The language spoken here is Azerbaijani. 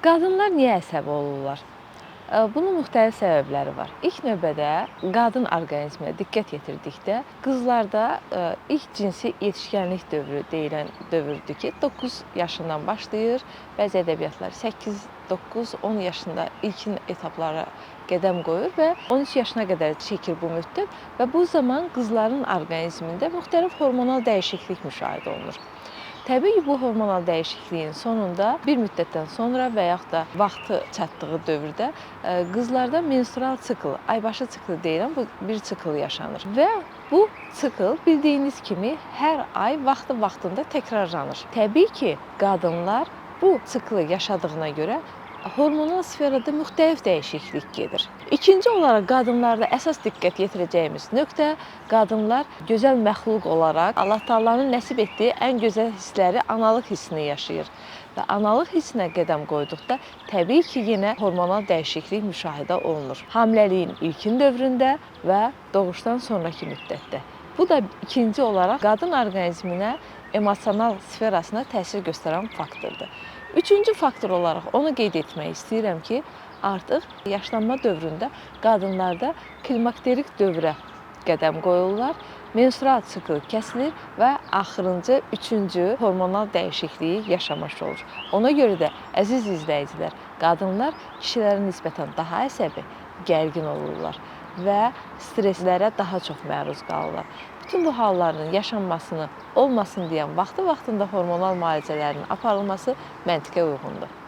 Qadınlar niyə əsəbi olurlar? Bunun müxtəlif səbəbləri var. İlk növbədə qadın orqanizminə diqqət yetirdikdə qızlarda ilk cinsi yetişkənlik dövrü deyilən dövrdür ki, 9 yaşından başlayır. Bəzi ədəbiyyatlar 8, 9, 10 yaşında ilkin etaplara qədəm qoyur və 13 yaşına qədər çəkir bu müddət və bu zaman qızların orqanizmində müxtəlif hormonal dəyişiklik müşahidə olunur. Təbii ki, bu hormonal dəyişikliyin sonunda bir müddətdən sonra və yaxud da vaxtı çatdığı dövrdə qızlarda menstrual sikl, aybaşı sikli deyilən bu bir sikl yaşanır və bu sikl bildiyiniz kimi hər ay vaxtı-vaxtında təkrarlanır. Təbii ki, qadınlar bu sikli yaşadığına görə hormonal sferada müxtəlif dəyişiklik gedir. İkinci olaraq qadınlarda əsas diqqət yetirəcəyimiz nöqtə, qadınlar gözəl məxluq olaraq Allah Taala'nın nəsib etdiyi ən gözəl hissləri analıq hissini yaşayır. Və analıq hissinə qədəm qoyduqda təbii ki, yenə hormonal dəyişiklik müşahidə olunur. Hamiləliyin ilkin dövründə və doğuşdan sonrakı müddətdə. Bu da ikinci olaraq qadın orqanizminə, emosional sferasına təsir göstərən faktordur. Üçüncü faktor olaraq onu qeyd etmək istəyirəm ki, artıq yaşlanma dövründə qadınlarda klimakterik dövrə qədəm qoyurlar, menstrual sikl kəsilir və axırıncı, üçüncü hormonal dəyişikliyi yaşamış olur. Ona görə də əziz izləyicilər, qadınlar kişilərə nisbətən daha əsəbi, gərgin olurlar və stresslərə daha çox məruz qalırlar. Bütün bu halların yaşanmasını olmasın deyən vaxtı-vaxtında hormonal müalicələrinin aparılması məntiqə uyğundur.